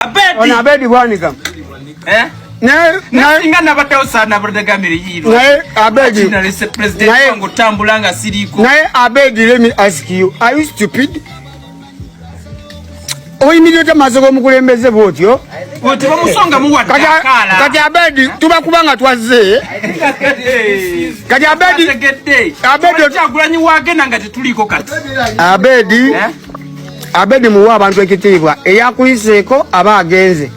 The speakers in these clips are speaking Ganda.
Abedi. Ono Abedi Bwanika. Eh? Naye naye Singa nabaddewo saanabadde yiiro. Naye Abedi. Kinalese president wange otambula nga siriiko. Naye Abedi, let me ask you, are you stupid? Oyimirira otya maaso g'omukulembeze bw'otyo? Tebamusonga muwadde akaala. Kati Abedi tuba kuba nga twazze. Kati Abedi Abedi Kyagulanyi wagenda nga tetuliiko kati. Abedi eh? Abedi muwe abantu ekitiibwa, eyakuyiseeko aba agenze.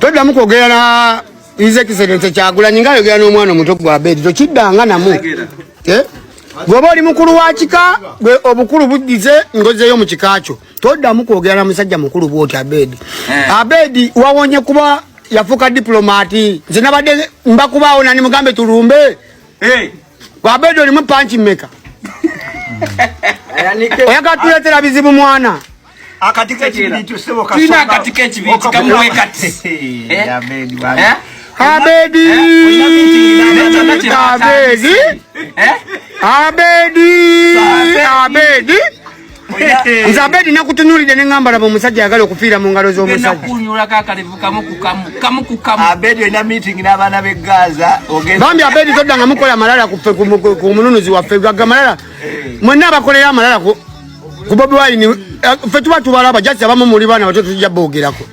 Toddamu kwogera na His Excellency Kyagulanyi nga ayogera n'omwana omuto gwa Abedi, tokiddanga namu. Eh? Bw'oba oli mukulu wa kika, gwe obukulu buddize ngozeeyo mu kika kyo. Toddamu kwogera na musajja mukulu bw'oti Abedi. Eh. Abedi wawonye kuba yafuuka diplomati. Nze nabadde mbakubaawo nani mugambe tulumbe. Hey. Abedi olimu panchi mmeka? Oyagala tuleetera bizibu mwana. Akati k'ekibiriiti ssebo kasonga. Tulina akati k'ekibiriiti kamuwe kati. Eh? Eh? Abedi. Abedi. Eh? Abedi. Abedi. Nze Abedi nakutunuulidde ne ŋŋamba laba omusajja ayagala okufiira mu ngalo z'omusajja. Kunyulako akalevu kamu ku kamu, kamu ku kamu. Abedi olina meeting n'abaana b'e Gaza, ogenda. Bambi Abedi toddanga mukola malala ku ffe, ku mununuzi waffe gagga malala. Mwenna abakolera amalala ku Bobi Wine, ffe tuba tubalaba, just abamu muli baana bato tujja boogerako.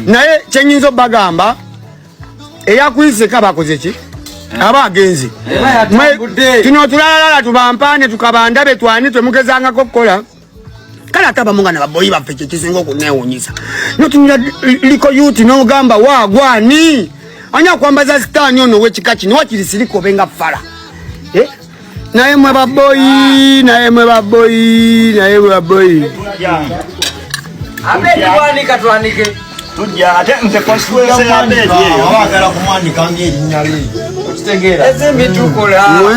Naye kye nnyinza obbagamba, eyakuyiseko aba akoze ki? Aba agenze. Tuno tulalalala tubampaane tukabandabe twani twemugezangako okukola. Kale ate abamu nga nababoyi baffe kye kisinga okuneewuunyisa. Notunula liko yuti n'ogamba waagwani? Ani akwambaza sitaani ono ow'ekika kino wakiri sirika obe nga fala. Naye mwe baboyi, naye mwe baboyi, naye mwe baboyi. Abedi bwanika twanike. Tujja ate nze constituency ya Abedi eyo. Abaagala kumwanika ng'erinnya lye. Okitegeera. Ezimbi tukola. Mwe?